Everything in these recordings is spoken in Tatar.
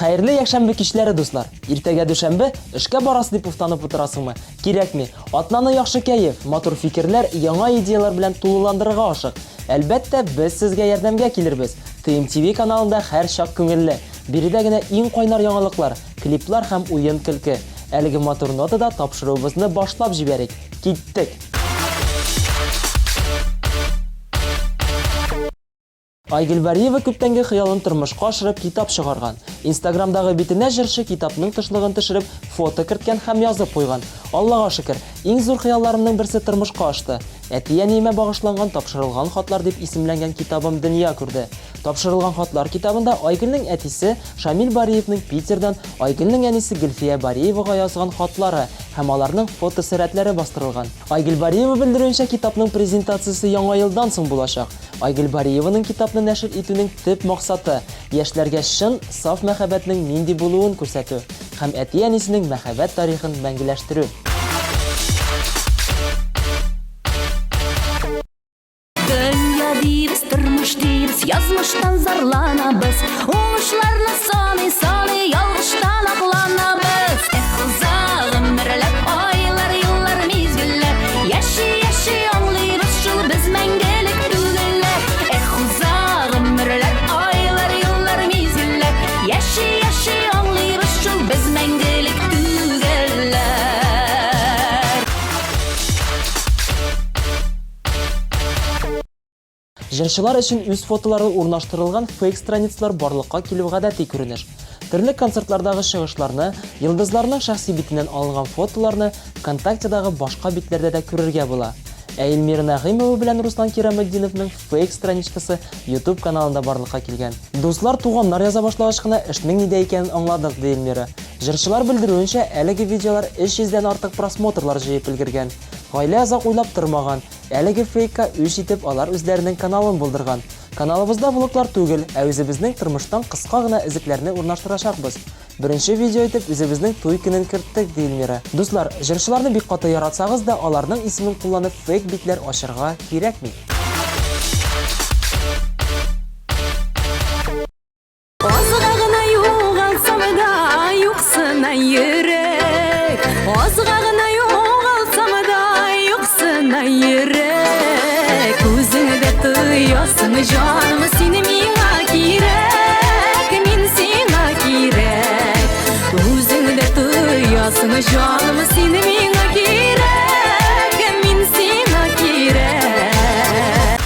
Хәерле якшәмбе кичләре, дуслар! Иртәгә дүшәмбе, эшкә барасы дип уфтанып утырасыңмы? Кирәкми. Атнаны яхшы кәеф, матур фикерләр, яңа идеяләр белән тулыландырырга ашык. Әлбәттә, без сезгә ярдәмгә килербез. ТМТV каналында һәрчак күңелле. Биредә генә иң кайнар яңалыклар, клиплар һәм уен-көлке. Әлеге матур нотада тапшыруыбызны башлап җибәрик. Киттек! Айгөл Бариева күптәнге хыялын тормышка ашырып китап чыгарган. Инстаграмдагы битенә җырчы китапның тышлыгын төшереп, фото керткән һәм язып куйган. Аллага шөкер, иң зур хыялларымның берсе тормышка ашты. Әти-әниемә багышланган Тапшырылган хатлар дип исемләнгән китабым дөнья күрде. Тапшырылган хатлар китабында Айгөлнең әтисе Шамил Бариевның Питердан Айгөлнең әнисе Гөлфия Бариевага язган хатлары һәм аларның фотосурәтләре бастырылган. Айгөл Бариева белдерүенчә, китапның презентациясе Яңа елдан соң булачак. Айгөл Бариеваның китапны нәшер итүнең төп максаты, яшьләргә чын, саф мәхәббәтнең нинди булуын күрсәтү һәм әти-әнисенең мәхәббәт тарихын мәңгеләштерү. Дөнья дибез, тормыш дибез, язмыштан зарланабыз. Уңышларны саный-саный, ялгыштан акланабыз. Эх, уза гомерләп, айлар, еллар, мизгелләр. Яши-яши аңлыйбыз шул без мәңгелек түгелләр. Эх, уза гомерләр, айлар, еллар, мизгелләр. Яши-яши аңлыйбыз шул без мәңгелек түгелләр. Җырчылар өчен үз фотолары урнаштырылган фейк страницалар барлыкка килү гадәти күренеш. Төрле концертлардагы чыгышларны, йолдызларның шәхси битеннән алынган фотоларны ВКонтактедагы башка битләрдә дә күрергә була. Ә Эльмира Нәгыймова белән Руслан Кираметдиновның фейк страничкасы YouTube каналында барлыкка килгән. Дуслар, туганнар яза башлагач кына эшнең нидә икәнен аңладык, ди Эльмира. Җырчылар белдерүенчә, әлеге видеолар 300 дән артык просмотрлар җыеп өлгергән. Гаилә озак уйлап тормаган, Әлеге фейкка үч итеп алар үзләренең каналын булдырган. Каналыбызда влоглар түгел, ә үзебезнең тормыштан кыска гына өзекләрне урнаштырачакбыз. Беренче видео итеп үзебезнең туй көнен керттек, ди Эльмира. Дуслар, җырчыларны бик каты яратсагыз да, аларның исемен кулланып фейк битләр ачырга кирәкми. Азга гына югалсам да, юксына йөрәк. Азга гына югалсам да, юксына йөрәк. Үзең дә тоясың, җаным, син миңа кирәк, мин сиңа кирәк. Үзең дә тоясың, җаным, син миңа кирәк, мин сиңа кирәк.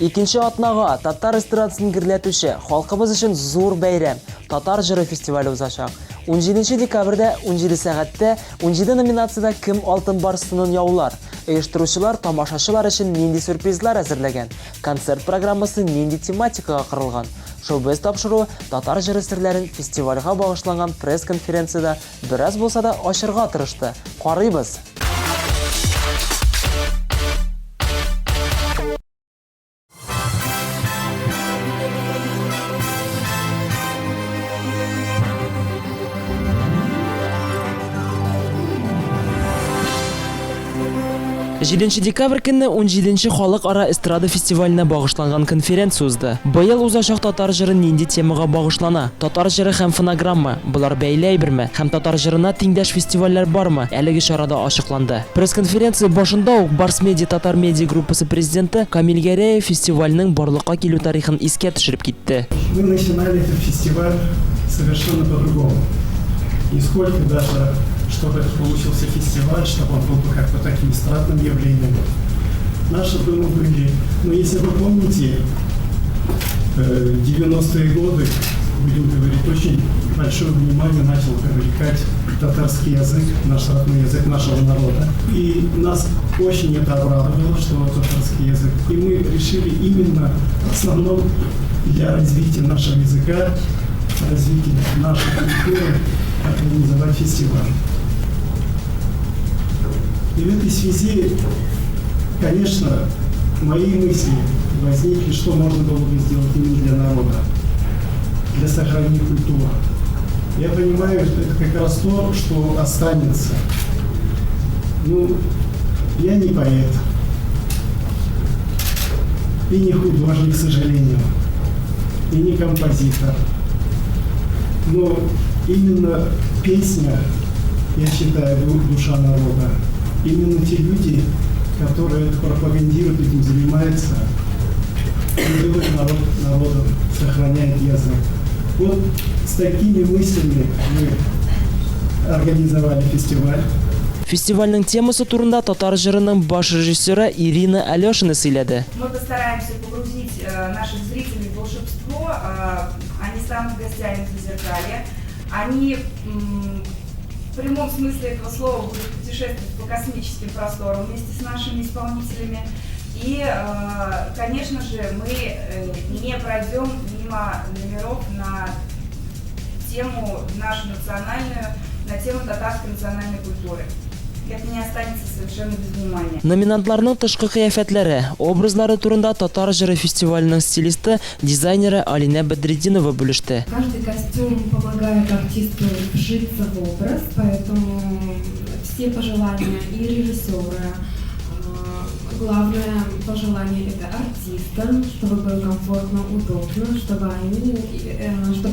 Икенче атнага татар эстрадасын гөрләтүче, халкыбыз өчен зур бәйрәм, Татар җыры фестивале узачак. 17 декабрьдә 17 сәгатьтә 17 номинациядә кем алтын барс сынын яулар? Оештыручылар тамашачылар өчен нинди сюрпризлар әзерләгән? Концерт программасы нинди тематикага корылган? Шоу-без тапшыруы Татар җыры серләрен фестивальгә багышланган пресс-конференциядә бераз булса да ачырга тырышты. Карыйбыз! Җиденче декабрь көнне унҗиденче халыкара эстрада фестиваленә багышланган конференция узды. Быел узачак Татар җыры нинди темага багышлана? Татар җыры һәм фонограмма, болар бәйле әйберме? Һәм татар җырына тиңдәш фестивальләр бармы? Әлеге чарада ачыкланды. Пресс-конференция башында ук Барс Медиа татар медиа группасы президенты Камил Гәрәев фестивальнең барлыкка килү тарихын искә төшереп китте. Мы начинали этот фестиваль совершенно по-другому. Не сколько даже, чтобы это получился фестиваль, чтобы он был бы как бы таким эстрадным явлением. Наши думы были, ну если вы помните, 90-е годы, будем говорить, очень большое внимание начал привлекать татарский язык, наш родной язык нашего народа. И нас очень это обрадовало, что татарский язык. И мы решили именно в основном для развития нашего языка, развития нашей культуры организовать фестиваль. И в этой связи, конечно, мои мысли возникли, что можно было бы сделать именно для народа, для сохранения культуры. Я понимаю, что это как раз то, что останется. Ну, я не поэт. и не художник, к сожалению, и не композитор. Но именно песня, я считаю, душа народа. Именно те люди, которые это пропагандируют, этим занимаются, делают народ народом, сохраняют язык. Вот с такими мыслями мы организовали фестиваль. Фестивальнең темасы турында Татар җырының баш режиссеры Ирина Алешина сөйләде. Мы постараемся погрузить наших зрителей в волшебство. Они станут гостями в Зазеркалье. Они в прямом смысле этого слова будут путешествовать по космическим просторам вместе с нашими исполнителями. И, конечно же, мы не пройдем мимо номеров на тему нашу национальную, на тему татарской национальной культуры. Это не останется совершенно без внимания. Номинантларның тышкы кыяфәтләре, образлары турында Татар җыры фестиваленең стилисты, дизайнеры Алинә Бәдретдинова бүлеште. Каждый костюм помогает артисту вжиться в образ, поэтому все пожелания и режиссера, главное пожелание это артистам, чтобы было комфортно, удобно, чтобы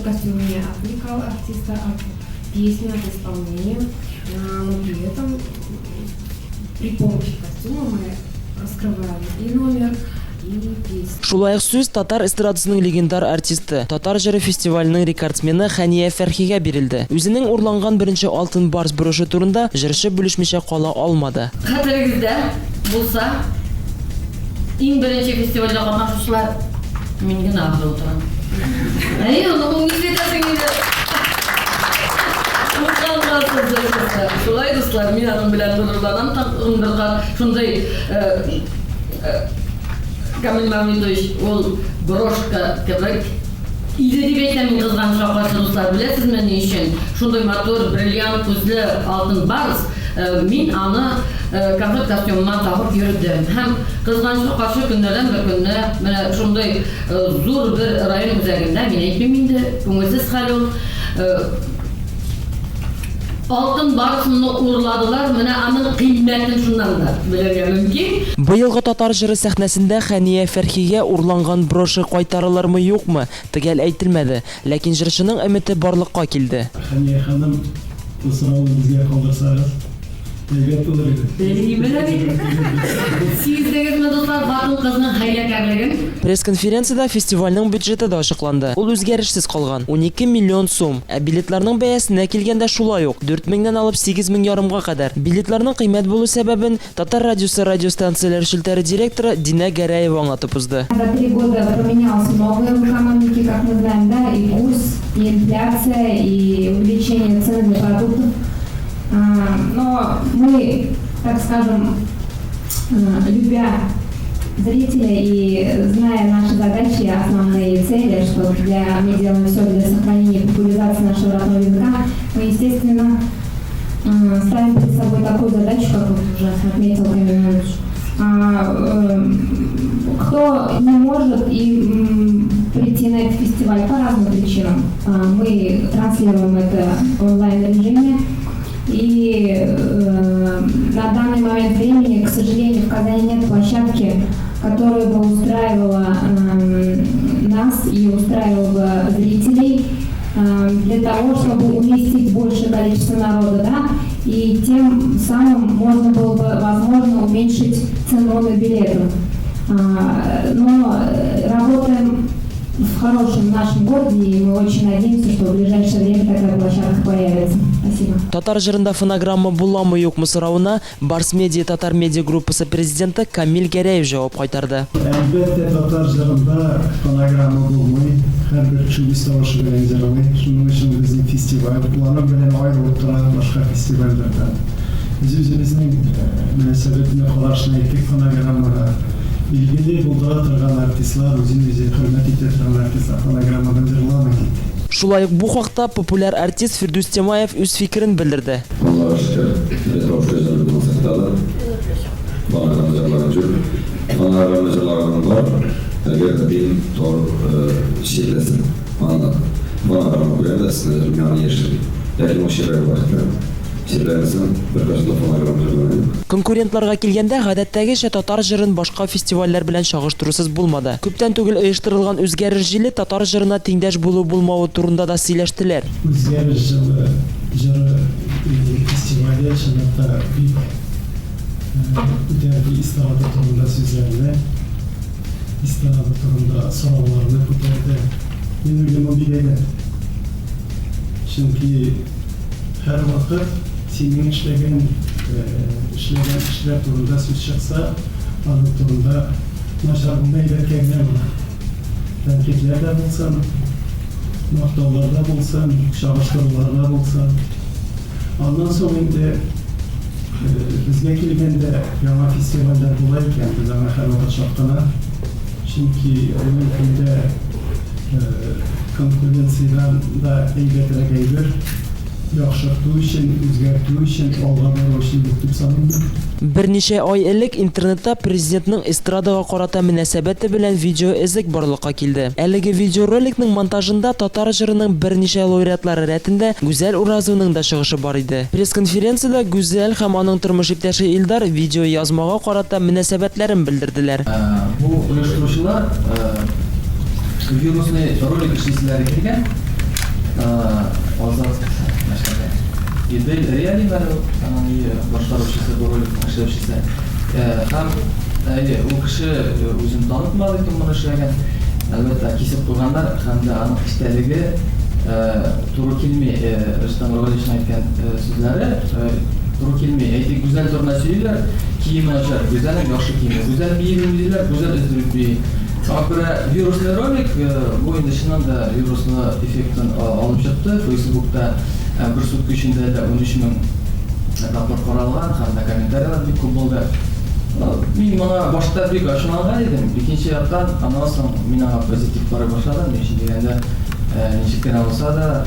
костюм не отвлекал артиста от песни, от исполнения, но при этом при помощи костюма мы раскрываем и номер, и песню. Шулай ук сүз татар эстрадасының легендар артисты, Татар җыры фестиваленең рекордсмены Хәния Фәрхигә бирелде. Үзенең урланган беренче алтын барс брошы турында җырчы бүлешмичә кала алмады. Хәтерегездә булса, иң беренче фестивальдә катнашучылар мин генә ахыры утырам. Әй, аны нишләтәсең инде? Шулай, дуслар, мин аның белән горурланам, тагын бер кат шундый Камил Мамедович ул брошка кебек иде дип әйтәм мин кызганычка каршы, дуслар, беләсезме ни өчен? Шундый матур бриллиант күзле алтын барс, мин аны концерт костюмыма тагып йөрдем. Һәм кызганычка каршы көннәрдән бер көнне менә шундый зур бер район үзәгендә, мин әйтмим инде, күңелсез хәл ул. Алтын барсымны урладылар, менә аның кыйммәтен шуннан да белергә мөмкин. Быелгы Татар җыры сәхнәсендә Хәния Фәрхигә урланган брошы кайтарылырмы, юкмы, төгәл әйтелмәде. Ләкин җырчының өмете барлыкка килде. Хәния ханым, бу сорауны безгә калдырсагыз, әйбәт булыр иде. Белмим бит. Сиздегезме, дуслар, хатын-кызның хәйләкәрлеген? Пресс-конференциядә фестивальнең бюджеты да ачыкланды. Ул үзгәрешсез калган, 12 миллион сум. Ә билетларның бәясенә килгәндә шулай ук, 4 меңнән алып 8 мең ярымга кадәр. Билетларның кыйммәт булу сәбәбен Татар радиосы радиостанцияләре челтәре директоры Динә Гәрәева аңлатып узды. За 3 года поменялось многое в экономике, как мы знаем, да, и курс, и инфляция, и увеличение цен для продуктов. Но мы, так скажем, любя зрителя и зная наши задачи, основные цели, что мы делаем все для сохранения и популяризации нашего родного языка, мы, естественно, ставим перед собой такую задачу, как вот уже отметил Камил Иванович. Кто не может и прийти на этот фестиваль по разным причинам, мы транслируем это в онлайн-режиме. И на данный момент времени, к сожалению, в Казани нет площадки, которая бы устраивала нас и устраивала бы зрителей для того, чтобы уместить большее количество народа, да, и тем самым можно было бы, возможно, уменьшить цену на билеты. Но работаем в хорошем нашем городе, и мы очень надеемся, что в ближайшее время такая площадка появится. Спасибо. Татар җырында фонограмма буламы, юкмы соравына Барс Медиа Татар Медиа группасы президенты Камил Гәрәев җавап кайтарды. Әлбәттә, татар җырында фонограмма булмый. Һәрбер кеше үз тавышы белән җырлый. Шуның өчен безнең фестиваль планы белән аерылып тора башка фестивальләрдән. Без үзебезнең мөнәсәбәтне, карашны әйттек фонограммага. Билгеле, булдыра торган артистлар, үзен үзе хөрмәт итә торган артистлар фонограммадан җырламый. Шулай ук бу хакта популяр артист Фирдүс Тямаев үз фикерен белдерде. Аллага шөкер, без тавыш җырлап концертта да фонограмма җырлаган юк. Фонограмма җырлаганым бар. Әгәр дә мин торып чирләсен, анда фонограмма куям да, өстенә җырлыйм, аны яшермим. Ләкин ул чирләгән вакытта Чирләмәсәм, беркайчан да фонограмма җырлаган юк. Конкурентларга килгәндә, гадәттәгечә татар җырын башка фестивальләр белән чагыштырусыз булмады. Күптән түгел оештырылган Үзгәреш җиле татар җырына тиңдәш булу-булмавы турында да сөйләштеләр. Үзгәреш җылы җыры фестивале чынлап та бик күтәрде эстрада турында сүзләрне, эстрада турында сорауларны күтәрде. Мин уйлыйм, ул бик әйбәт. Чөнки һәрвакыт синең эшләгән эшләгән эшләр турында сүз чыкса, аның турында начар булмый, әйбәткә генә була. Тәнкыйтьләр дә булсын, мактаулар да булсын, чагыштырулар да булсын. Аннан соң инде безгә килгәндә яңа фестивальләр була икән, без аңа һәрвакыт шат кына. Чөнки бүгенге көндә конкуренциядән дә әйбәтрәк әйбер, яхшырту өчен, үзгәртү өчен, алга бару өчен юк дип саныйм мин. Берничә ай элек интернетта президентның эстрадага карата мөнәсәбәте белән видеоэзек барлыкка килде. Әлеге видеороликның монтажында татар җырының берничә лауреатлары рәтендә Гүзәл Уразованың да чыгышы бар иде. Пресс-конференциядә Гүзәл һәм аның тормыш иптәше Илдар видеоязмага карата мөнәсәбәтләрен белдерделәр. Бу оештыручылар вирусный ролик эшлиселәре килгән. Азат нәрсәдә? Идель Реалий әле ул, аның өе башкаручысы, бу роликның эшләүчесе. Һәм әйе, ул кеше үзен танытмады, кем моны эшләгән. Әлбәттә, кисеп куйганнар һәм дә аның эчтәлеге туры килми Рөстәм Нургалиевичның әйткән сүзләре туры килми. Әйтик, Гүзәл турында сөйлиләр, киеме начар, Гүзәлнең яхшы киеме. Гүзәл бии белми диләр, Гүзәл өздереп бии. Шуңа күрә вирусный ролик, бу инде чыннан да вируслы эффектын алып чыкты. Фейсбукта бер сутка эчендә дә 13 мең тапкыр каралган һәм дә комментарийлар бик күп булды. Мин моңа башта бик ачуланган идем, икенче яктан, аннан соң мин аңа позитив карый башладым, ни өчен дигәндә, ничек кенә булса да,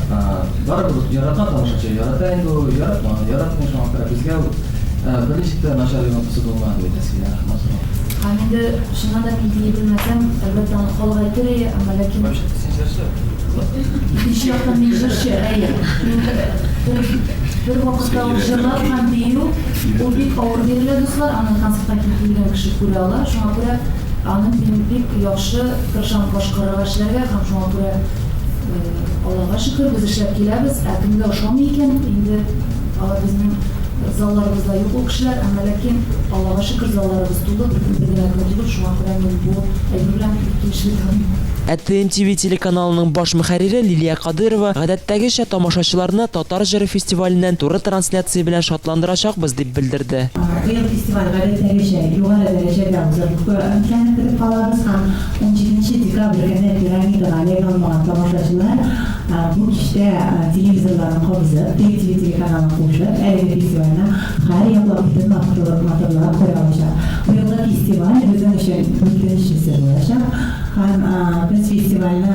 барыбер яраткан тамашачы ярата инде ул, яратмаган яратмый, шуңа күрә безгә ул берничек тә начар йогынтысы булмады дип әйтәсе килә, рәхмәт зур. Һәм инде чыннан да мин бии белмәсәм, әлбәттә, аны халык әйтер иде, әмма ләкин. Вообще-то син җырчы. Икенче яктан мин җырчы, әйе. Мин бер бер вакытта ук җырлау һәм бию ул бик авыр бирелә, дуслар, аны концертка килеп йөргән кеше күрә ала. Шуңа күрә аны мин бик яхшы тырышам башкарырга, эшләргә һәм шуңа күрә Аллага шөкер, без эшләп киләбез. Ә кемгә ошамый икән, инде алар безнең залларыбызда юк ул кешеләр, әмма ләкин, Аллага шөкер, залларыбыз тулы, бер генә көн түгел, шуңа күрә мин бу әйбер белән бик килешеп бетә алмыйм. Ә TMTV телеканалының баш мөхәррире Лилия Кадыйрова, гадәттәгечә, тамашачыларны Татар җыры фестиваленнән туры трансляция белән шатландырачакбыз, дип белдерде. Быел фестиваль гадәттәгечә югары дәрәҗәдә узыр дип өметләнеп көтеп калабыз һәм унҗиденче декабрь көнне Пирамидага эләгә алмаган тамашачылар бу кичтә телевизорларын кабызып, TMTV телеканалын кушып, әлеге фестивальне һәр яклап бөтен матурлап күрә алачак. Быелгы фестиваль безнең өчен дүртенчесе булачак. Һәм без фестивальне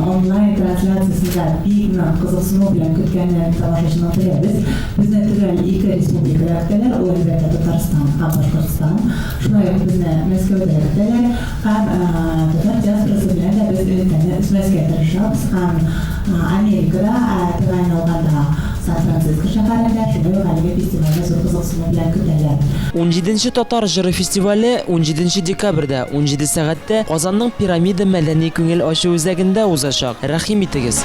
онлайн трансляциясен дә бик нык кызыксыну белән көткәннәрен тамашачының беләбез. Безне төгәл ике республикада көтәләр, ул, әлбәттә, Татарстан һәм Башкортстан. Шулай ук безне Мәскәүдә дә көтәләр. Һәм татар диаспорасы белән дә без элемтәне өзмәскә тырышабыз. Һәм Америкада, ә тәгаен алганда, Сан-Франциско шәһәрендә шулай ук әлеге фестивальне зур кызыксыну белән көтәләр. Унҗиденче Татар җыры фестивале унҗиденче декабрьдә, 17 сәгатьтә Казанның Пирамида мәдәни-күңел ачу үзәгендә узачак. Рәхим итегез!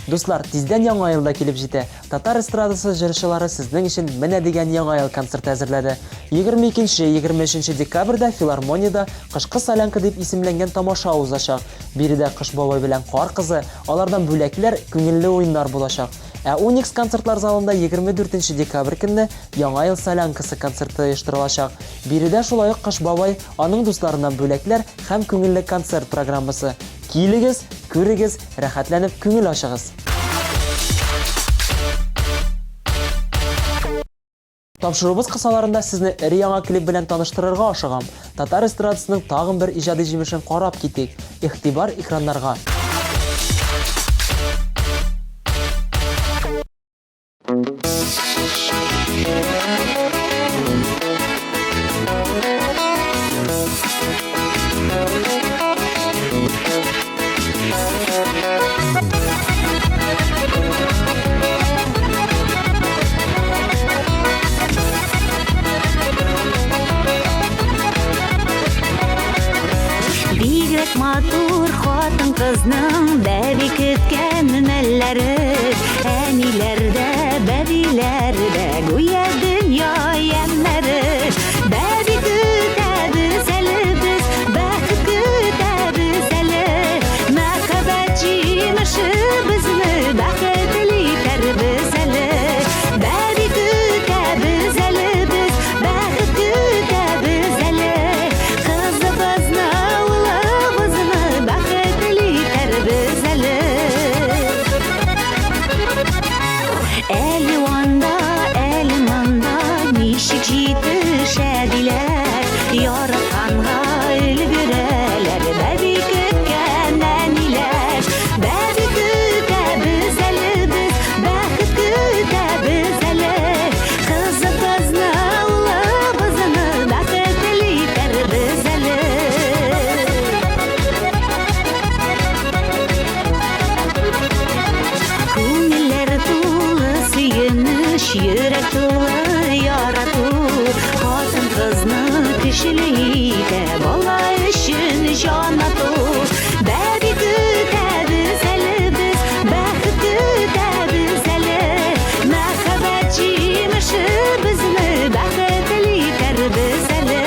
Дуслар, тиздән Яңа ел да килеп җитә. Татар эстрадасы җырчылары сезнең өчен менә дигән Яңа ел концерты әзерләде. 22-23 декабрьдә филармониядә Кышкы солянка дип исемләнгән тамаша узачак. Биредә Кыш бабай белән Кар кызы, алардан бүләкләр, күңелле уеннар булачак. Ә Уникс концертлар залында 24 декабрь көнне Яңа ел солянкасы концерты оештырылачак. Биредә шулай ук Кыш бабай, аның дусларыннан бүләкләр һәм күңелле концерт программасы. Килегез, күрегез, рәхәтләнеп күңел ачыгыз! Тапшыруыбыз кысаларында сезне өр-яңа клип белән таныштырырга ашыгам. Татар эстрадасының тагын бер иҗади җимешен карап китик. Игътибар экраннарга! Бигрәк матур хатын-кызның бәби көткән мәлләре. Әниләр дә, бәбиләр дә, гүя дөнья ямьнәре. Бәби көтәбез әле без, бәхет көтәбез әле. Мәхәббәт җимеше безне бәхетле итәрбез әле. Бәби көтәбез әле без, бәхет көтәбез әле. Кызыбызны, улыбызны бәхетле итәрбез әле. Әле анда, әле монда ничек җитешә диләр. Яратканга өлгерәләр, бәби көткән әниләр. Бәби көтәбез әле без, бәхет көтәбез әле. Кызыбызны, улыбызны бәхетле итәрбез әле. Күңелләр тулы сөенеч, йөрәк тулы ярату. Хатын-кызны көчле итә, бала өчен җан ату. Бәби көтәбез әле без, бәхет көтәбез әле. Мәхәббәт җимеше безне бәхетле итәрбез әле.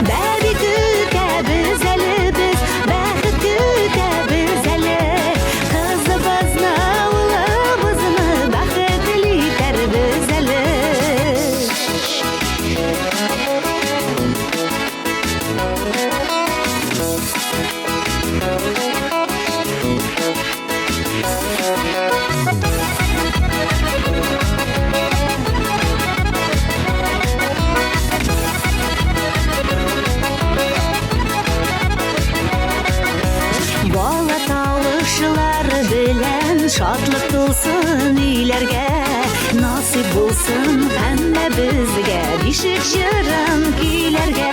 Бәби көтәбез әле без, бәхет көтәбез әле. Кызыбызны, улыбызны бәхетле итәрбез әле. Бала тавышлары белән шатлык тулсын өйләргә. Насыйп булсын һәммәбезгә бишек җырын көйләргә.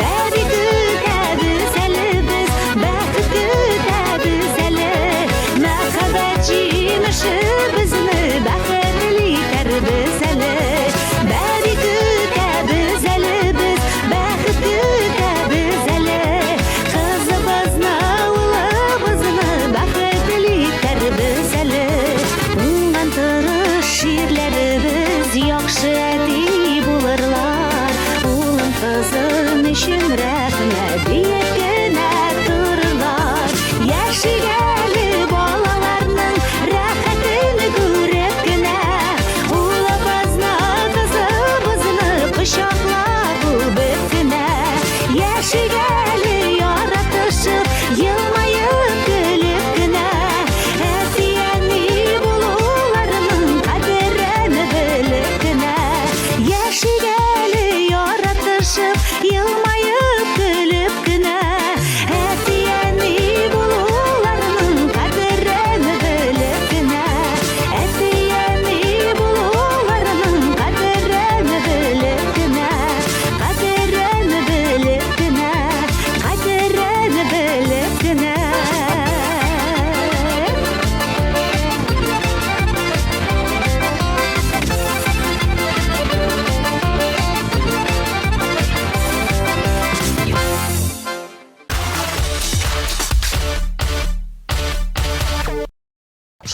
Бәби көтәбез әле без, бәхет көтәбез әле. Мәхәббәт җимеше безне бәхетле итәрбез әле. Бәби көтәбез әле без, бәхет көтәбез әле. Кызыбызны, улыбызны бәхетле итәрбез әле. Уңган тырыш ирләребез яхшы әти булырлар. Улым, кызым өчен рәхмәт диеп кенә торырлар. Яшик әле балаларның рәхәтен күреп кенә. Улыбызны, кызыбызны кочаклап үбеп кенә. Яшик әле яратышып, елмаеп көлеп кенә. Әти-әни булуларының кадерен белеп кенә. Яшик әле яратышып, елмаеп көлеп кенә. Әти-әни булуларының кадерен белеп кенә. Әти-әни булуларының кадерен белеп кенә. Кадерен белеп кенә. Кадерен белеп кенә.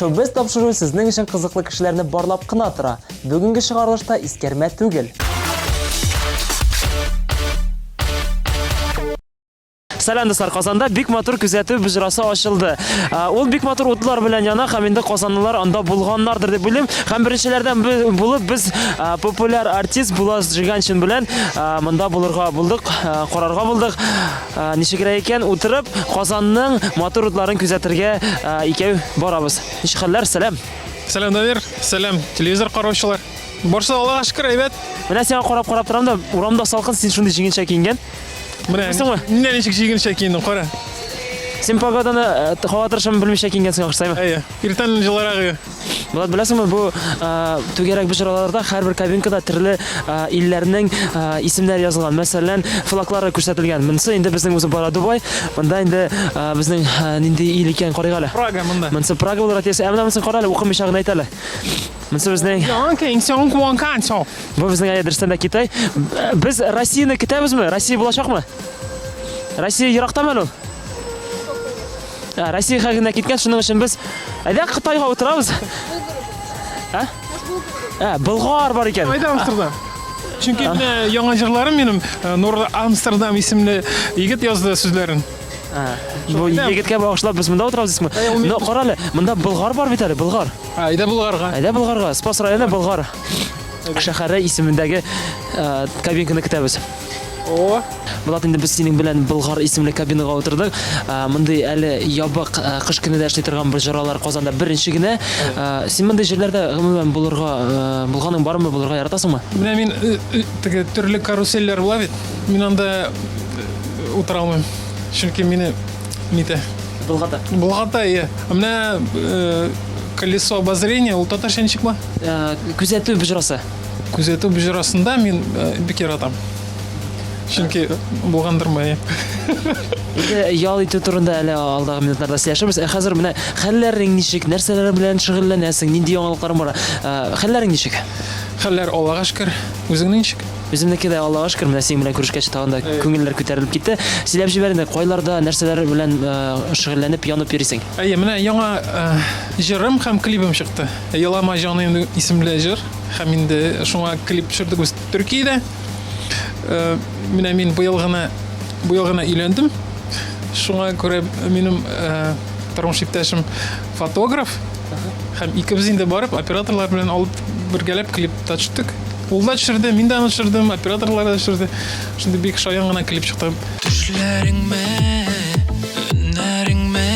Шоу-без тапшыруы сезнең өчен кызыклы кешеләрне барлап кына тора. Бүгенге чыгарылышта искәрмә түгел. Сәлам, дуслар, Казанда бик матур күзәтү боҗрасы ачылды. Ул бик матур утлар белән яна һәм инде казанлылар анда булганнардыр дип уйлыйм. Һәм беренчеләрдән булып без популяр артист Булат Жиганшин белән монда булырга булдык, карарга булдык. Ничегрәк икән, утырып Казанның матур утларын күзәтергә икәү барабыз. Ничек хәлләр? Сәлам. Сәлам, Дамир. Сәлам, телевизор караучылар. Барсы Аллага шөкер, әйбәт. Менә сиңа карап-карап торам да, урамда салкын, син шундый җиңелчә киенгән. Менә менә ничек җиңелчә киендем, кара. Син погоданы, һава торышын белмичә киенгәнсең ахрысаймы? Әйе. Иртән җылырак иде. Булат, беләсеңме, бу түгәрәк боҗраларда һәрбер кабинкада төрле илләрнең исемнәре язылган. Мәсәлән, флаглары күрсәтелгән. Монысы инде безнең узып бара Дубай. Монда инде безнең нинди ил икән, карыйк әле. Прага монда. Монысы Прага булырга тиеш. Ә менә монысын кара әле, укымыйча гына әйт әле. Монысы безнең Бу безнең әйе, дөрестән дә Китай. Без Россияне көтәбезме? Россия булачакмы? Россия ерактамы әле ул? Ә, Россиягә генә киткән, шуның өчен без әйдә Кытайга утырабыз. Ә? Ә, Болгар бар икән. Әйдә Амстердам. Чөнки менә яңа җырларым минем э, Нур Амстердам исемле егет язды сүзләрен. Бу егеткә багышлап без монда утырабыз дисеңме? Но кара әле, монда Болгар бар бит әле, Болгар. Әйдә Болгарга. Әйдә Болгарга. Спас районы Болгар шәһәре исемендәге э, кабинканы көтәбез. О! Булат, инде без синең белән Болгар исемле кабинага утырдык. Э, Мондый әле ябык э, кыш көне дә эшли торган боҗралар Казанда беренче генә. Э, Син мондый җирләрдә гомумән булырга э, булганың бармы, булырга яратасыңмы? Менә мин э, э, теге төрле карусельләр була бит. Мин анда э, утыра алмыйм. Чөнки мине нитә. Болгата. Болгата, иә. Ә Менә э, колесо обозрения, ул татарча ничек була? Э, Күзәтү боҗрасы. Күзәтү боҗрасында мин э, бик яратам. Чөнки булгандырмы, иә. Инде ял итү турында әле алдагы минутларда сөйләшербез. Ә хәзер менә хәлләрең ничек, нәрсәләр белән шөгыльләнәсең, нинди яңалыкларың бар? Э, Хәлләрең ничек? Хәлләр Аллага шөкер. Үзеңнең ничек? Үземнеке дә Аллага шөкер, менә синең белән күрешкәч тагын да күңелләр күтәрелеп китте. Сөйләп җибәр инде, кайларда, нәрсәләр белән э, шөгыльләнеп, янып йөрисең? Әйе, менә яңа э, җырым һәм клибым чыкты. Елама җаным исемле җыр һәм инде шуңа клип төшердек без Төркиядә. Э, менә мин быел гына быел гына өйләндем. Шуңа күрә минем э, тормыш иптәшем фотограф. Һәм икебез инде барып, операторлар белән алып бергәләп клип та төштек. Ул да төшерде, мин дә аны төшердем, операторлар да төшерде. Шундый бик шаян гына клип чыкты. Төшләреңме, өннәреңме,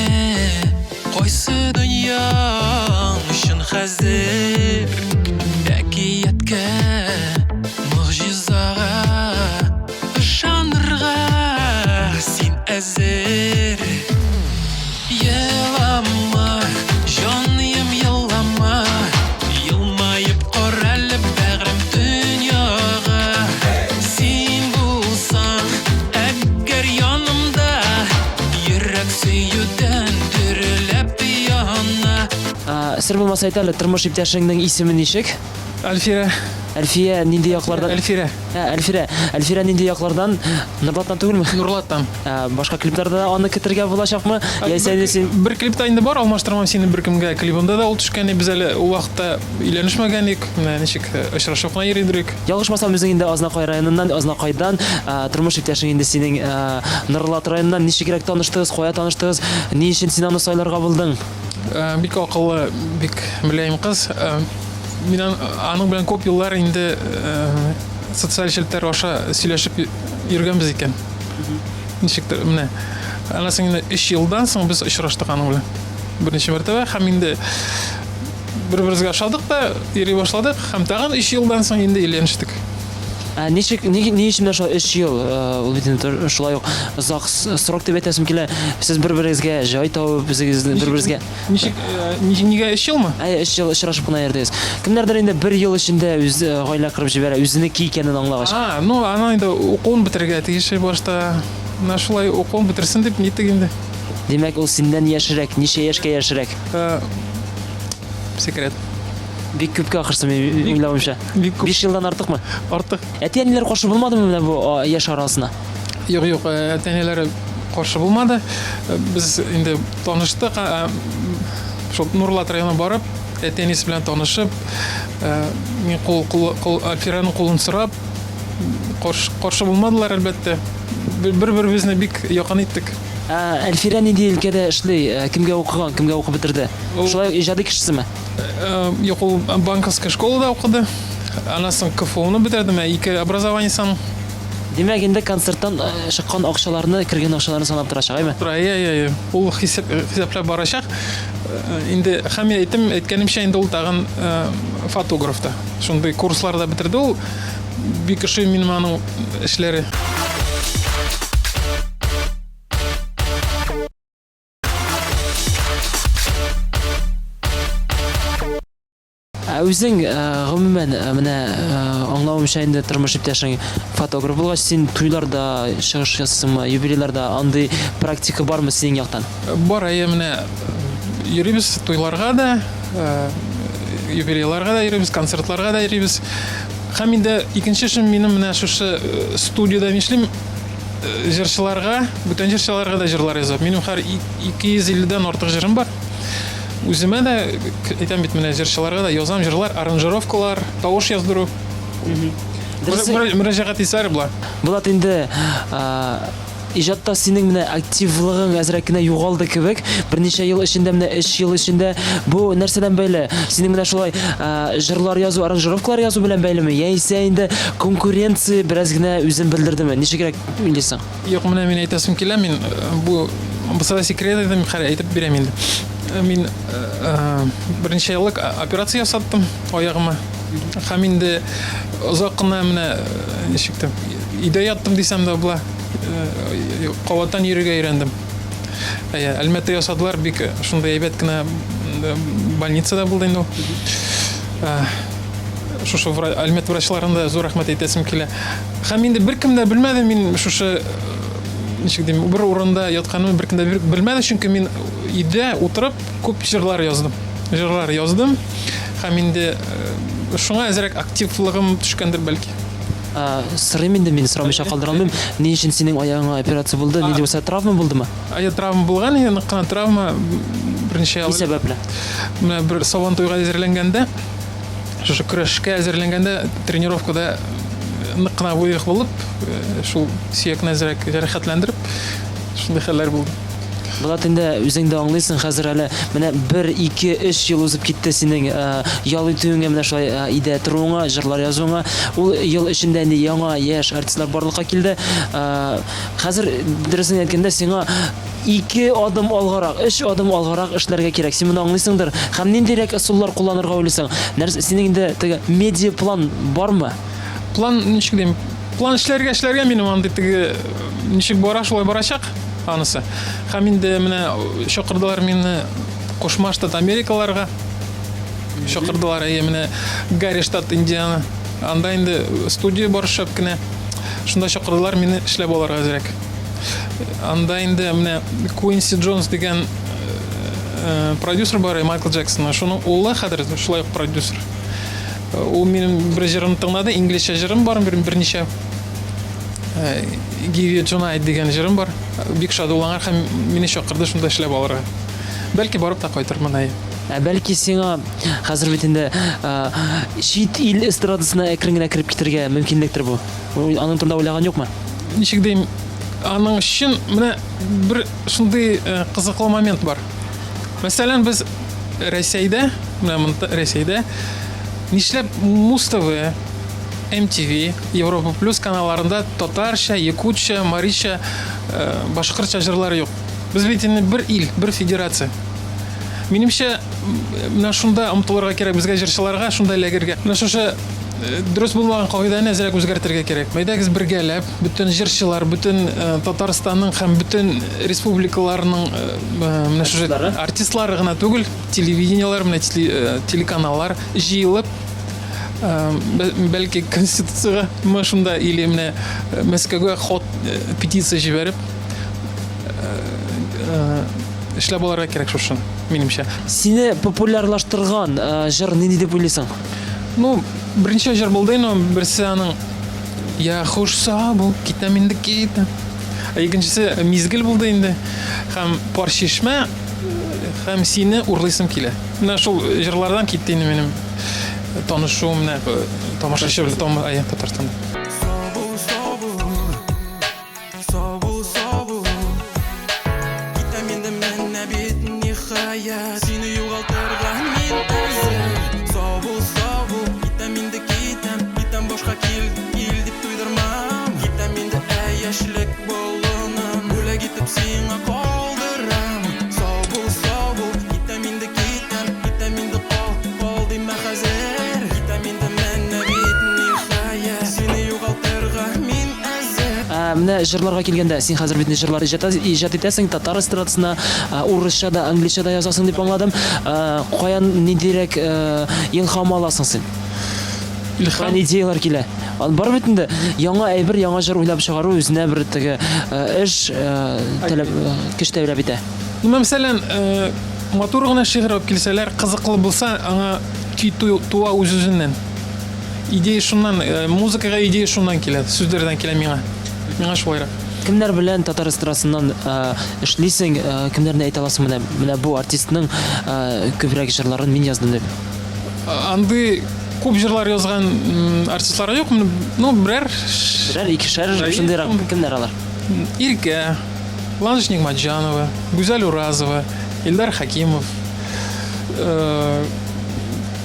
кайсы дөньяң өчен хәзер? Әкияткә, могҗизага ышанырга син әзер. Елама, җаныем, елама, Елмаеп кара әле, бәгърем, дөньяга. Син булсаң, әгәр янымда, Йөрәк сөюдән дөрләп яна. Сер булмаса әйт әле, тормыш иптәшеңнең исеме ничек? Әлфирә. Әлфия нинди яклардан? Әлфирә. Ә, Әлфирә. Әлфирә нинди яклардан? Нурлаттан түгелме? Нурлаттан. Ә, башка клипларда да аны көтергә булачакмы? Яисә инде син Бер клипта инде бар, алмаштырмам сине беркемгә клибында да ул төшкән, без әле ул вакытта өйләнешмәгән идек, менә ничек э, очрашып кына йөри идек. Ялгышмасам, үзең инде Азнакай районыннан, Азнакайдан, ә, тормыш иптәшең инде синең ә, Нурлат районыннан. Ничегрәк таныштыгыз, кая таныштыгыз? Ни өчен син аны сайларга булдың? Э, бик акыллы, бик мөлаем кыз. Э, мин аның белән күп еллар инде э, социаль челтәр аша сөйләшеп йөргәнбез икән. Ничектер, менә. Аннан соң инде 3 елдан соң без очраштык аның белән. Берничә мәртәбә һәм инде бер-беребезгә ошадык та, йөри башладык һәм тагын 3 елдан соң инде өйләнештек. Ә ничек, ни, ни өчен менә шулай 3 ел, э, ул бит инде шулай ук озак срок дип әйтәсем килә. Сез бер-берегезгә җай табып, үзегез бер-берегезгә Ничек, э, нигә 3 елмы? Әйе, 3 ел очрашып кына йөрдегез. Кемнәрдер инде бер ел эчендә үз э, гаилә корып җибәрә, үзенеке икәнен аңлагач. А, ну, ана инде укуын бетерергә тиеш башта. Менә шулай укуын бетерсен дип ниттек инде. Димәк, ул синнән яшьрәк, ничә яшькә яшьрәк? Секрет. Бик күпкә ахрысы, мин уйлавымча. Бик күп. 5 елдан артыкмы? Артык. Әти-әниләр каршы булмадымы менә бу яшь арасына? Юк, юк, э, әти-әниләре каршы булмады. Э, без инде таныштык, шул Нурлат районына барып, әти-әнисе белән танышып, э, мин кул, кул, кул, Альфираның кулын сорап, каршы, каршы булмадылар, әлбәттә. Бер-беребезне бик якын иттек. Ә Әлфирә нинди өлкәдә эшли? Э, кемгә укыган, кемгә укып бетерде? Шулай ук иҗади кешесеме? Э, юк, ул банковская школада укыды. Аннан соң КФУны бетерде, менә ике образование аның. Димәк, инде концерттан э, чыккан акчаларны, кергән акчаларны санап торачак, әйме? Тора, иә, иә, иә. Ул хисап, хисаплап барачак. Инде һәм әйтем, әйткәнемчә, инде ул тагын фотограф та. Шундый курслар да бетерде ул. Бик ошый минем аның эшләре. Ә үзең, э, гомумән, э, менә э, аңлавымча инде тормыш иптәшең фотограф булгач, син туйларда чыгыш ясыйсыңмы, юбилейларда андый практика бармы синең яктан? Бар, әйе, менә йөрибез туйларга да, юбилейларга да йөрибез, концертларга да йөрибез. Һәм инде икенче эшем минем менә шушы студиядә мин эшлим. җырчыларга, бүтән җырчыларга да җырлар язам. Минем хәр 250 дән артык җырым бар. Үземә дә, әйтәм бит, менә җырчыларга да язам җырлар, аранжировкалар, тавыш яздыру. Мөрәҗәгать итсәләр була. Булат инде иҗатта синең менә активлыгың әзрәк кенә югалды кебек. Берничә ел эчендә, менә өч ел эчендә бу нәрсәдән бәйле? Синең менә шулай җырлар язу, аранжировкалар язу белән бәйлеме? Яисә инде конкуренция бераз генә үзен белдердеме? Ничегрәк уйлыйсың? Юк, менә мин әйтәсем килә, мин бу булса да секрет идем, хәер әйтеп бирәм инде. Мин берничә еллык операция ясаттым аягыма. Һәм инде озак кына менә ничек тә өйдә яттым дисәм дә була. Кабаттан йөрергә өйрәндем. Әйе, Әлмәттә ясадылар, бик шундый әйбәт кенә больницада булды инде ул. Шушы Әлмәт врачларына да зур рәхмәт әйтәсем килә. Һәм инде беркем дә белмәде, мин шушы ничек дим, бер урында ятканымны беркем дә белмәде, чөнки мин өйдә утырып күп җырлар яздым. Җырлар яздым. Һәм инде э, шуңа әзрәк активлыгым төшкәндер бәлки. Сорыйм инде мин, сорамыйча калдыра алмыйм. Ни өчен синең аягыңа операция булды? Нинди булса травма булдымы? Ая травма булган, нык кына травма берничә ел. Ни сәбәпле? Менә бер Сабан туйга әзерләнгәндә Шушы көрәшкә әзерләнгәндә тренировкада нык кына вывих булып, э, шул сөякне әзрәк җәрәхәтләндереп, шундый хәлләр булды. Булат, инде үзең дә аңлыйсың, хәзер әле менә бер, ике, өч ел узып китте синең э, ял итүеңә, менә шулай э, өйдә торуыңа, җырлар язуыңа. Ул ел эчендә инде яңа яшь артистлар барлыкка килде. Хәзер, дөресен әйткәндә, сиңа Ике адым алгарак, өч адым алгарак эшләргә кирәк. Син моны аңлыйсыңдыр. Һәм ниндирәк ысуллар кулланырга уйлыйсың? Нәрсә, синең инде теге медиа план бармы? План ничек дим? План эшләргә эшләргә минем андый теге ничек бара, шулай барачак анысы. Һәм инде менә чакырдылар мине Кушма Штат Америкаларга. Чакырдылар, әйе, менә Гарри штат Индиана. Анда инде студия бар шәп кенә. Шунда чакырдылар мине эшләп алырга әзрәк. Анда инде менә Куинси Джонс дигән э, продюсер бар, Майкл Джексон. Шуның улы хәзер шулай ук продюсер. Э, ул минем бер җырымны тыңлады, инглизчә җырым бар, бер берничә. Э, Give You Tonight дигән җырым бар. Бик шат ул аңар һәм мине чакырды шунда эшләп алырга. Бәлки барып та кайтырмын, әйе. Ә бәлки сиңа хәзер бит инде чит ил эстрадасына әкрен генә кереп китәргә мөмкинлектер бу. Аның турында уйлаган юкмы? Ничек дим, аның өчен менә бер шундый э, кызыклы момент бар. Мәсәлән, без Рәсәйдә, менә монда Рәсәйдә нишләп Муз-ТВ, MTV, Европа Плюс каналларында татарча, якутча, марича, э, башкортча җырлар юк. Без бит инде бер ил, бер федерация. Минемчә, менә шунда омтылырга кирәк безгә җырчыларга, шунда эләгергә. Менә шушы э, дөрес булмаган кагыйдәне әзрәк үзгәртергә кирәк. Әйдәгез бергәләп, бөтен җырчылар, бөтен э, Татарстанның һәм бөтен республикаларның э, менә шушы артистлары гына түгел, телевидениеләр, менә телеканаллар җыелып, бәлки конституциягә мы шунда или менә Мәскәүгә ход петиция җибәреп, Эшләп алырга кирәк шушын, минемчә. Сине популярлаштырган э, җыр нинди дип уйлыйсың? Ну, берничә җыр булды инде, берсе аның Я хуш сау бул, китәм инде китәм. Ә икенчесе мизгел булды инде. Һәм пар чишмә һәм сине урлыйсым килә. Менә шул җырлардан китте инде минем танышуым менә э, тамашачы белән том, Татарстанда. Ә, менә җырларга килгәндә, син хәзер бит җырлар иҗат, иҗат итәсең, татар эстрадасына, урысча да, англича да язасың дип аңладым. Каян ниндирәк илһам аласың син? Илһам? Каян идеялар килә? Бар бит инде яңа әйбер, яңа җыр уйлап чыгару үзенә бер теге эш таләп, көч таләп итә. Ну, мәсәлән, матур гына шигырь алып килсәләр, кызыклы булса, аңа көй туа үз-үзеннән. Идея шуннан, э, музыкага идея шуннан килә, сүзләрдән килә миңа. Миңа шулайрак. Кемнәр белән татар эстрадасыннан эшлисең, кемнәрне әйтә аласың менә, менә бу артистның күбрәк җырларын мин яздым дип? Андый күп җырлар язган артистлар юк, ну, берәр. Берәр, икешәр, шундыйрак кемнәр алар? Иркә, Ландыш Нигъмәтҗанова, Гүзәл Уразова, Илдар Хәкимов.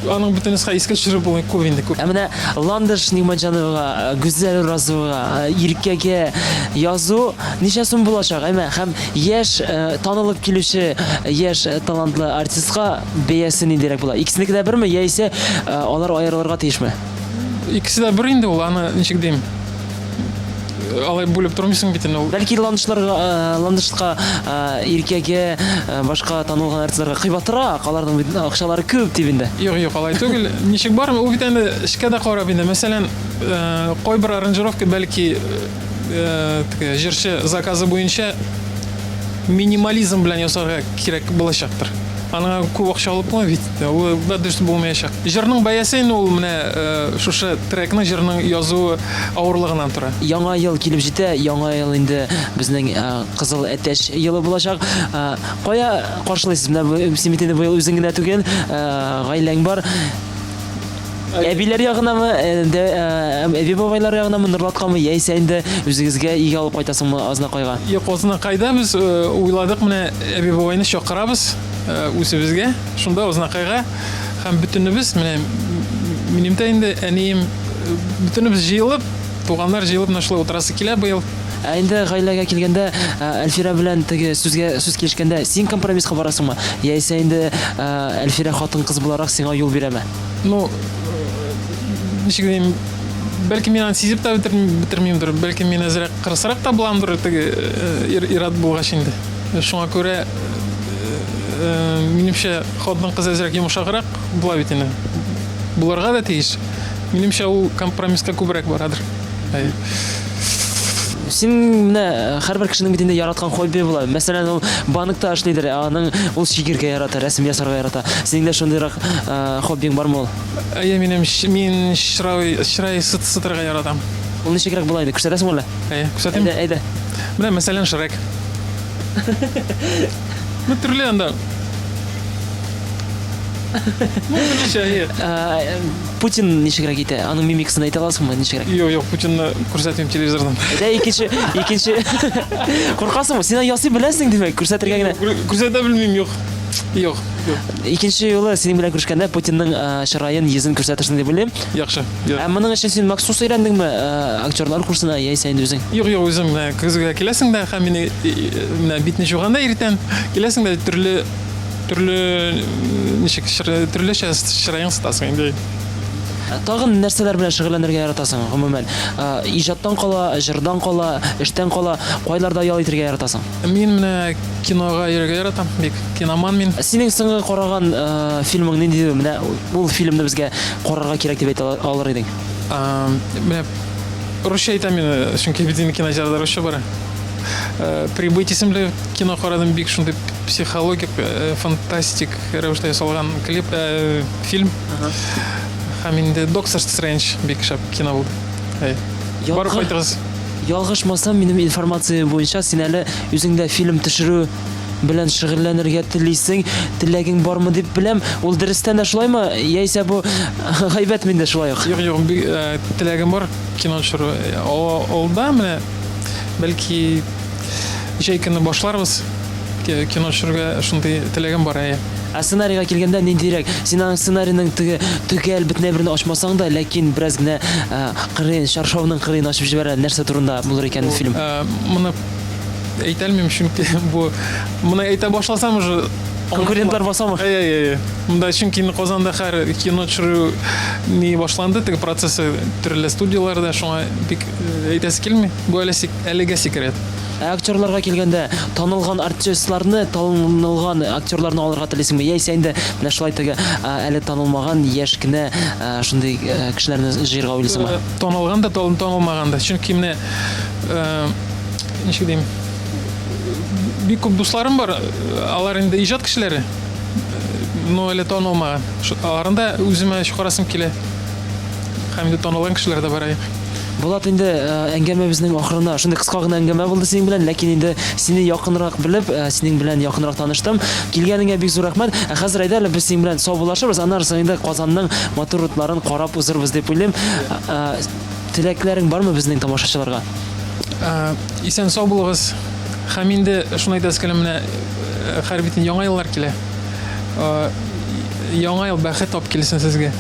Аның бөтенесе искә төшереп булмый, күп инде, күп. Ә менә Ландыш Нигъмәтҗановага, Гүзәл Уразовага, Иркәгә язу ничә сум булачак, әйме? Һәм яшь, танылып килүче яшь талантлы артистка бәясе ниндирәк була? Икесенеке дә берме, яисә алар аерылырга тиешме? Икесе дә бер инде ул, аны ничек дим? Алай бүлеп тормыйсың бит инде ул. Бәлки Ландышларга, Ландышка, Иркәгә, башка танылган артистларга кыйбатрак, аларның бит акчалары күп дип инде. Юк, юк, алай түгел. Ничек бар, ул бит инде эшкә дә карап инде. Мәсәлән, кайбер аранжировка бәлки теге җырчы заказы буенча минимализм белән ясарга кирәк булачактыр. Аңа күп акча алып булмый бит. Ул да дөрес булмаячак. Җырның бәясе инде ул менә шушы трекны, җырның язуы авырлыгыннан тора. Яңа ел килеп җитә, яңа ел инде безнең кызыл әтәч елы булачак. Кая каршылыйсыз? Менә син бит инде быел үзең генә түгел, гаиләң бар. Әбиләр ягынамы, әби-бабайлар ягынамы, Норлаткамы, яисә инде үзегезгә өйгә алып кайтасыңмы Азнакайга? Юк, Азнакайда без уйладык, менә әби-бабайны чакырабыз үзебезгә, шунда Азнакайга һәм бөтенебез, менә минем дә инде әнием, бөтенебез җыелып, туганнар җыелып менә шулай утырасы килә быел. Ә инде гаиләгә килгәндә, Әлфирә белән теге сүзгә сүз килешкәндә, син компромисска барасыңмы? Яисә инде Әлфирә хатын-кыз буларак сиңа юл бирәме? Ну, ничек дим, бәлки мин аны сизеп тә бетермимдер, бәлки мин әзрәк кырысрак та буламдыр, теге ир-ат булгач инде. Шуңа күрә, минемчә, хатын-кыз әзрәк йомшаграк була бит инде. Булырга да тиеш. Минемчә, ул компромисска күбрәк барадыр. Әйе. Син менә һәрбер кешенең бит инде яраткан хобби була. Мәсәлән, ул банкта эшлидер, ә аның ул чигергә ярата, рәсем ясарга ярата. Синең дә шундыйрак хоббиң бармы ул? Әйе, минем мин чырай чырай сытырга яратам. Ул ничегрәк була инде? Күрсәтәсеңме әллә? Әйе, күрсәтим. Әйдә, әйдә. Менә, мәсәлән, Шрек. Ну, төрле анда. Ну, төрлечә, әйе. Путин ничегрәк итә? Аның мимикасын әйтә аласыңмы, ничегрәк? Юк, юк, Путинны күрсәтмим телевизордан. Әйдә, икенче, икенче. Куркасыңмы? Син аны ясый беләсең, димәк, күрсәтергә генә. Күрсәтә белмим, юк. Юк, юк. Икенче юлы синең белән күрешкәндә Путинның чыраен, йөзен күрсәтерсең дип уйлыйм. Яхшы. Ә моның өчен син махсус өйрәндеңме актерлар курсына, яисә инде үзең? Юк, юк, үзем менә көзгегә киләсең дә һәм мине менә битне жуганда иртән киләсең дә төрле Төрле ничек төрлечә чыраең сытасың инде. Тагын нәрсәләр белән шөгыльләнергә яратасың, гомумән? Иҗаттан кала, җырдан кала, эштән кала, кайларда ял итергә яратасың? Мин менә кинога йөрергә яратам, бик киноман мин. Синең соңгы караган фильмың нинди? Менә ул фильмны безгә карарга кирәк дип әйтә алыр идең. Менә русча әйтәм мин, чөнки бит инде кинотеатрда русча бара. Прибыть исемле кино карадым, бик шундый психологик, фантастик рәвештә ясалган клип, фильм. Һәм инде Доктор Стрэндж бик шәп кино булды. Әй. Барып кайтыгыз. Ялгышмасам, минем информация буенча, син әле үзең дә фильм төшерү белән шөгыльләнергә телисең, теләгең бармы дип беләм. Ул дөрестән дә шулаймы, яисә бу гайбәтме инде шулай ук? Юк, юк, теләгем бар кино төшерү. Алда менә Бәлки, җәй көне башларбыз кино төшерергә, шундый теләгем бар, әйе. Ә сценарийга килгәндә ниндирәк? Син аның сценарийның теге төгәл бөтенләй берне ачмасаң да, ләкин бераз генә кырыен, чаршауның кырыен ачып җибәр әле, нәрсә турында булыр икән фильм? Моны әйтә алмыйм, чөнки бу моны әйтә башласам уже Конкурентлар басамы? Әйе, әйе, әйе. Монда чөнки инде Казанда хәр кино төшерү ни башланды, теге процессы төрле студияләрдә, шуңа бик Әйтәсе килми, бу әле әлегә секрет. Ә актерларга килгәндә, танылган артистларны, танылган актерларны алырга телисеңме? Яисә инде менә шулай теге әле танылмаган яшь кенә шундый кешеләрне җыерга уйлыйсыңмы? Танылган да, танылмаган да. Чөнки менә ничек дим, бик күп дусларым бар, алар инде иҗат кешеләре, но әле танылмаган. Аларны да үземә чыгарасым килә. Һәм инде танылган кешеләр дә бар. Булат, инде э, әңгәмәбезнең ахырына шундый кыска гына әңгәмә булды синең белән, ләкин инде сине якынрак белеп, э, синең белән якынрак таныштым. Килгәнеңә бик зур рәхмәт. Ә хәзер әйдә әле без синең белән саубуллашырбыз, аннары соң инде Казанның матур утларын карап узырбыз дип уйлыйм. Э, теләкләрең бармы безнең тамашачыларга? Исән сау булыгыз. Һәм инде шуны әйтәсе килә, менә хәер бит яңа еллар килә. Яңа ел бәхет алып килсен сезгә.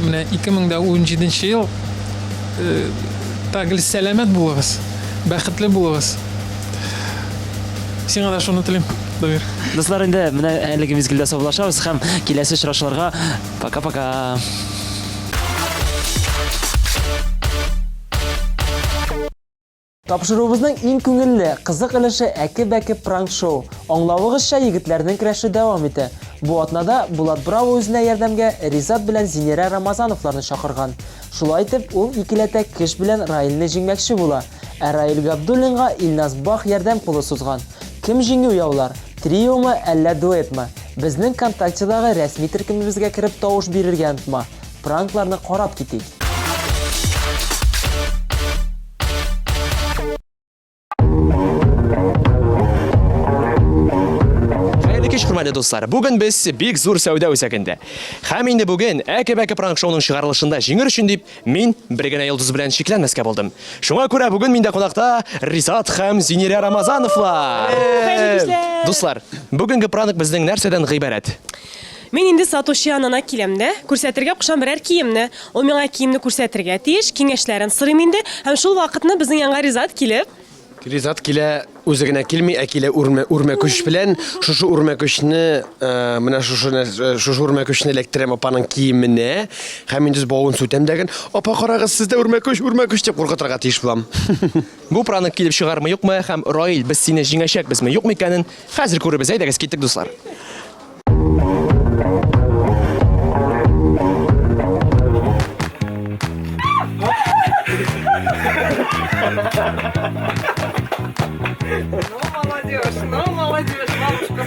Менә 2017 ел та гел сәламәт булыгыз, бәхетле булыгыз. Сиңа да шуны телим, Дамир. Дуслар, инде менә әлеге мизгелдә саубуллашабыз һәм киләсе очрашуларга пока-пока. Тапшыруыбызның иң күңелле, кызык өлеше Әке-бәке пранк-шоу. Аңлавыгызча, егетләрнең көрәше дәвам итә. Бу атнада Булат Браво үзенә ярдәмгә Ризат белән Зинирә Рамазановларны чакырган. Шулай итеп, ул икеләтә көч белән Раилне җиңмәкче була. Ә Раил Габдуллинга Илназ Бах ярдәм кулы сузган. Кем җиңү яулар? Триомы, әллә дуэтмы? Безнең ВКонтактедагы рәсми төркемебезгә кереп тавыш бирергә онытма. Пранкларны карап китик. Хәерле кич, хөрмәтле дуслар. Бүген без бик зур сәүдә үзәгендә. Һәм инде бүген Әке-бәке пранк шоуның чыгарылышында җиңер өчен дип, мин бер генә йолдыз белән чикләнмәскә булдым. Шуңа күрә бүген миндә кунакта Ризат һәм Зинирә Рамазановлар. Дуслар, бүгенге пранк безнең нәрсәдән гыйбарәт? Мин инде сатучы янына киләм дә, күрсәтергә кушам берәр киемне. Ул миңа киемне күрсәтергә тиеш, киңәшләрен сорыйм инде. Һәм шул вакытны безнең янга Ризат килеп. Ризат килә, үзе генә килми, ә килә үрмә, үрмәкүч белән. Шушы үрмәкүчне, э, менә шушы, э, шушы үрмәкүчне эләктерәм апаның киеменә. Һәм инде бавын сүтәм дәген. Апа, карагыз, сездә үрмәкүч, үрмәкүч дип куркытырга тиеш булам. Бу пранк килеп чыгармы, юкмы һәм Раил, без сине җиңәчәкбезме, юкмы икәнен хәзер күрербез. Әйдәгез, киттек, дуслар. Ну, молодежь, ну, молодежь, бабушка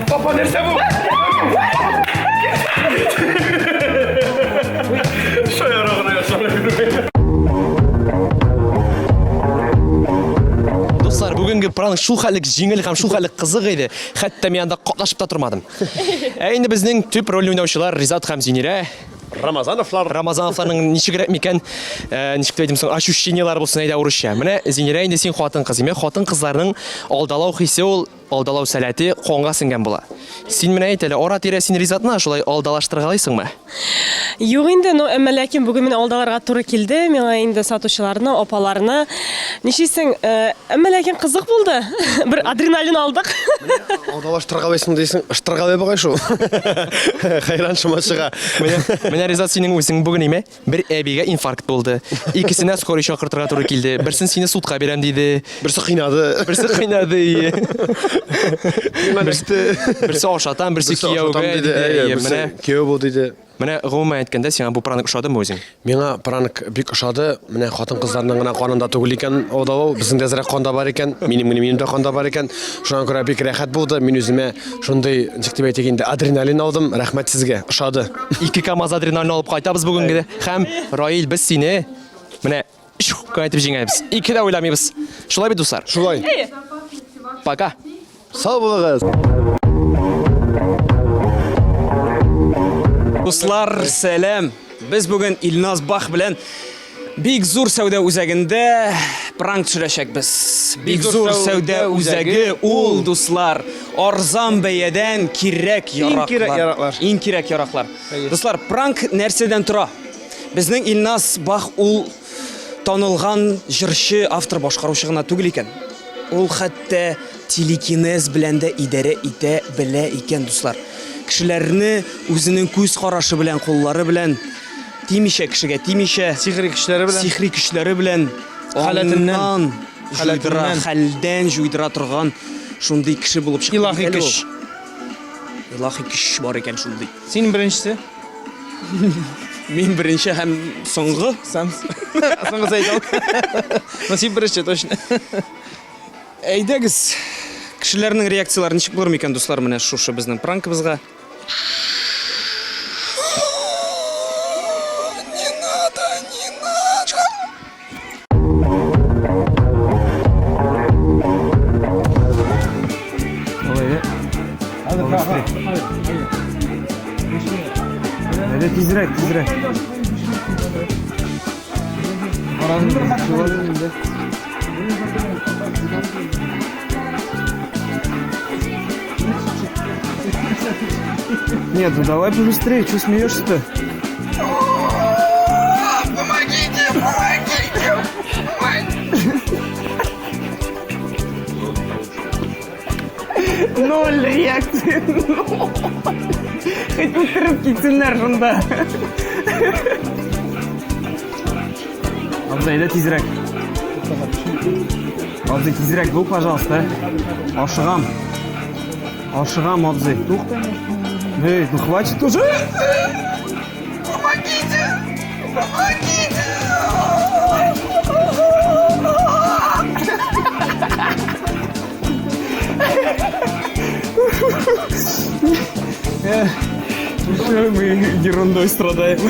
Папа, нәрсә бу? Шаяра гына ясап. Дуслар, бүгенге пранк шул хәллек җиңел һәм шул хәллек кызык иде. Хәтта мин анда катнашып та тормадым. Ә инде безнең төп рольне уйнаучылар Ризат һәм Зинирә Рамазановлар. Рамазановларның ничегрәк микән, э, ничек дип әйтим соң, ощущениеләре булсын әйдә урысча. Менә Зинирә инде син хатын-кыз. Димәк, хатын-кызларның алдалау хисе ул Алдалау сәләте канга сеңгән була. Син менә әйт әле, ара-тирә син Ризатны шулай алдалаштыргалыйсыңмы? Юк инде, ну, әмма ләкин бүген менә алдаларга туры килде. Миңа инде сатучыларны, апаларны. Нишлисең, э, әмма ләкин кызык булды. Бер адреналин алдык. Алдалаштыргалыйсың дисең, ыштыргалый бугай шул. Хәйран шома чыга. Менә, менә Ризат синең үзең бүген име? Бер әбигә инфаркт булды. Икесенә скорый чакыртырга туры килде. Берсен сине судка бирәм диде. Берсе кыйнады. Берсе кыйнады. Берсе ашатам, берсе кияүгә диде. Менә кияү бул диде. Менә гомумән әйткәндә, сиңа бу пранк ошадымы үзең? Миңа пранк бик ошады. Менә хатын-кызларның гына канында түгел икән алдалау, безнең дә әзрәк канда бар икән, минем генә минем дә канда бар икән. Шуңа күрә бик рәхәт булды. Мин үземә шундый, ничек дип әйтик инде, адреналин алдым. Рәхмәт сезгә, ошады. Ике КАМАЗ адреналин алып кайтабыз бүгенге. Һәм Раил, без сине менә чук итеп җиңәбез. Ике дә уйламыйбыз. Шулай бит, дуслар? Шулай. Пока. Сау булыгыз. Дуслар, сәлам! Без бүген Илназ Бах белән бик зур сәүдә үзәгендә пранк төшерәчәкбез. Бик зур сәүдә үзәге ул, дуслар, арзан бәядән кирәк яраклар. Иң кирәк яраклар. Иң кирәк яраклар. Дуслар, пранк нәрсәдән тора? Безнең Илназ Бах ул танылган җырчы, автор, башкаручы гына түгел икән. Ул хәтта телекинез белән дә идарә итә белә икән, дуслар. Кешеләрне үзенең күз карашы белән, куллары белән тимичә, кешегә тимичә, сихри көчләре белән, сихри көчләре белән халәтеннән, җуйдыра, хәлдән җуйдыра торган шундый кеше булып чыкты. Илаһи көч. Илаһи көч бар икән шундый. Син беренчесе. Мин беренче һәм соңгы. Сам. Соңгы әйтә Ну, син беренче, точно. Әйдәгез, кешеләрнең реакцияләре ничек булыр микән, дуслар, менә шушы безнең пранкыбызга. Не надо, не надо. Әйдә тизрәк, тизрәк. Нет, ну давай побыстрее, что смеешься-то? Помогите, помогите! Ноль реакции, ноль. Хоть үтереп китсеннәр шунда. Абзый, әйдә тизрәк. Абзый, тизрәк бул, пожалуйста. Ашыгам. Ашыгам, абзый. Эй, ну хватит уже. Помогите! Помогите! Мы ерундой страдаем.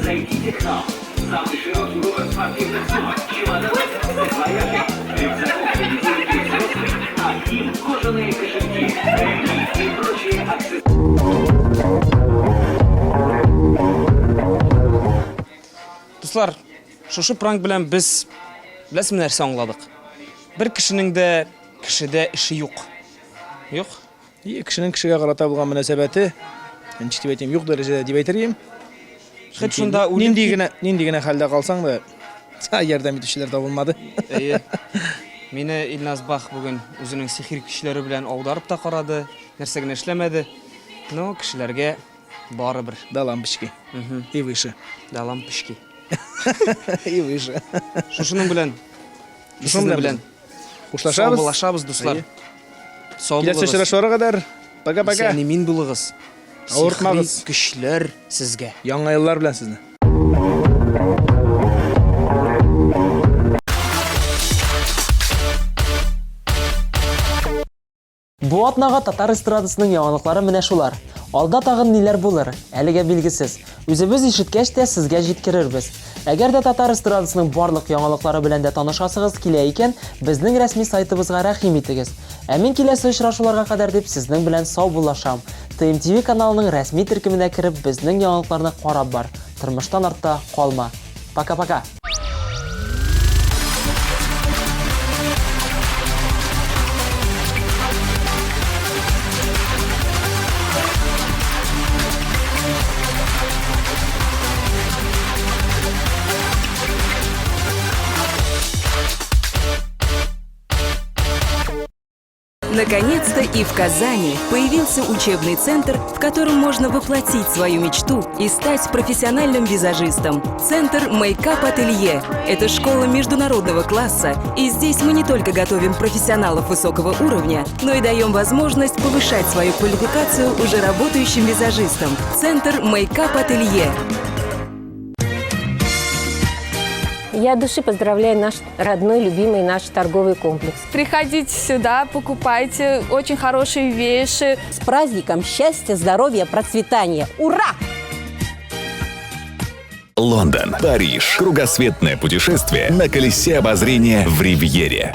Зайдите к нам. Самый широкий выбор спортивных сумок, чемоданов, саквояжей, рюкзаков для детей и взрослых, а к ним кожаные кошельки, ремни и прочие аксессуары. Дуслар, шушы пранк белән без беләсезме нәрсә аңладык? Бер кешенең дә кешедә эше юк. Юк? И кешенең кешегә карата булган мөнәсәбәте, ничек дип әйтим, юк дәрәҗәдә дип әйтер идем. Хет шунда үлеп нинди генә нинди генә хәлдә калсаң да, ярдәм итүчеләр табылмады. Әйе. Мине Илназ Бах бүген үзенең сихер көчләре белән аударып та карады, нәрсә генә эшләмәде. Но кешеләргә барыбер. До лампочки. И выше. До лампочки. И выше. Шушының белән. Шушының белән. Хушлашабыз. Саубуллашабыз, дуслар. Сау Киләсе булыгыз. очрашуларга кадәр. Пока-пока. Исән имин булыгыз. Авыртмагыз. Сихри көчләр сезгә. Яңа еллар белән сезне. Бу атнага татар эстрадасының яңалыклары менә шулар. Алда тагын ниләр булыр, әлегә билгесез. Үзебез ишеткәч тә сезгә җиткерербез. Әгәр дә татар эстрадасының барлык яңалыклары белән дә танышасыгыз килә икән, безнең рәсми сайтыбызга рәхим итегез. Ә мин киләсе очрашуларга кадәр дип сезнең белән саубуллашам. ТМТВ каналының рәсми төркеменә кереп безнең яңалыкларны карап бар. Тормыштан артта калма. Пока-пока! Наконец-то и в Казани появился учебный центр, в котором можно воплотить свою мечту и стать профессиональным визажистом. Центр Мейкап Ателье – это школа международного класса, и здесь мы не только готовим профессионалов высокого уровня, но и даем возможность повышать свою квалификацию уже работающим визажистам. Центр Мейкап Ателье. Я от души поздравляю наш родной, любимый наш торговый комплекс. Приходите сюда, покупайте очень хорошие вещи. С праздником счастья, здоровья, процветания! Ура! Лондон, Париж. Кругосветное путешествие на колесе обозрения в Ривьере.